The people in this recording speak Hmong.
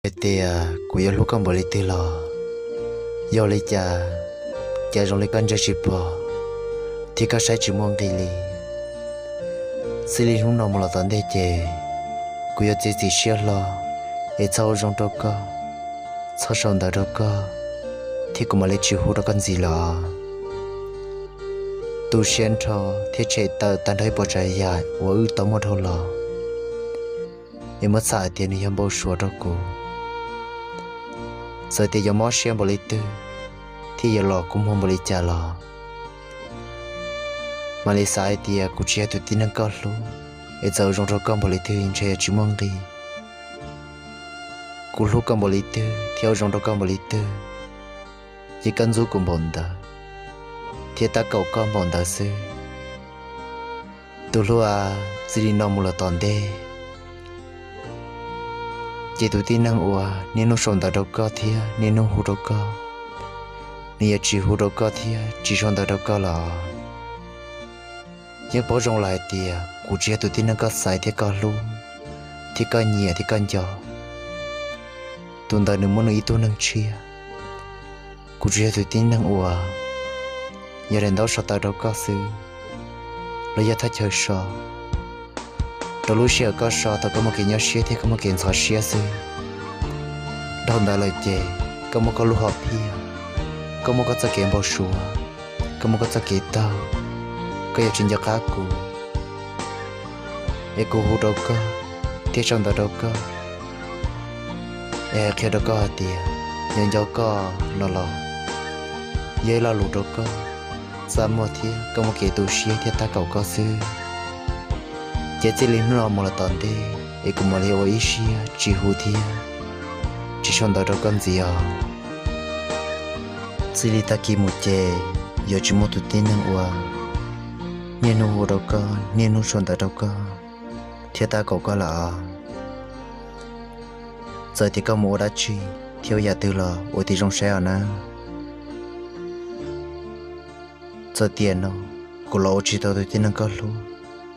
Hais tias kuv yuav hlub koj npaum li twg los, yog li cas, cas zoo li koj ntsia tsis pom, thiab koj saib tsis muaj nqis li. Txij li hnub no mus los tom ntej ces, kuv yuav txiav txim siab hlo, es txhob ua zoo rau koj, txhob sau ntawv rau koj, thiab kuv mam li tsis hu rau koj ntxiv lawm. Tu siab nrho thiab tshem tawm tag nrho ib puas tsav yam uas wb tau muaj dhau los, es muab txhais hais tias nws yog npau suav rau kuv. Txawm tias yuav mob siab npaum li twg, thiab yuav los kua muag npaum li cas los, mam li xav hais tias kuv tsis yog tus tib neeg koj hlub, es txawm ua zoo rau koj npaum li twg ntshe yuav tsis muaj nqis. Kuv hlub koj npaum li twg thiab ua zoo rau koj npaum li twg, ces koj ntxub kuv npaum ntawd, thiab tab kaum koj npaum ntawd xwb. Tus hlub a, txij li no mus los tom ntej, ces tus tib neeg uas niaj hnub sau ntawv rau koj thiab niaj hnub hu rau koj, nws yuav tsis hu rau koj thiab tsis sau ntawv rau koj lawm. Yeej paub zoo lawm hais tias kuv tsis yog tus tib neeg koj xaiv thiab koj hlub, thiab koj nyiam thiab koj nco. Tus ntawd nws muaj nws ib tug neeg tshiab. Kuv tsuas yog tus tib neeg uas yog daim ntaub so tawv rau koj xwb, los yog thaj chaw so rau lub sij hawm koj so thaum koj muaj kev nyuaj siab thiab koj muaj kev ntxhov siab xwb. Dhau ntawd lawm ces koj muaj koj lub hom phiaj, koj muaj koj txoj kev npau suav, koj muaj koj txoj kev taug, koj yuav tsis nco qab kuv. Es kuv hu rau koj thiab sau ntawv rau koj, es hais qhia rau koj hais tias yog nco koj no los yog ib lo lus rau koj txaj muag thiab koj muaj kev tu siab thiab tab kaum koj xwb. Ces txij li hnub no mus los tom ntej es kuv mam li ua ib siab tsis hu thiab tsis sau ntawv rau koj ntxiv os. Txij li tag kis mus ces yuav tsis muaj tus tib neeg uas niaj hnub hu rau koj, niaj hnub sau ntawv rau koj thiab tab kaum koj lawm os. Txawm tias koj mus ua dab tsi thiab ua yam twg los ua tib zoo saib os nawb. Txawm tiam no kuv los ua tsis tau tus tib neeg koj hlub,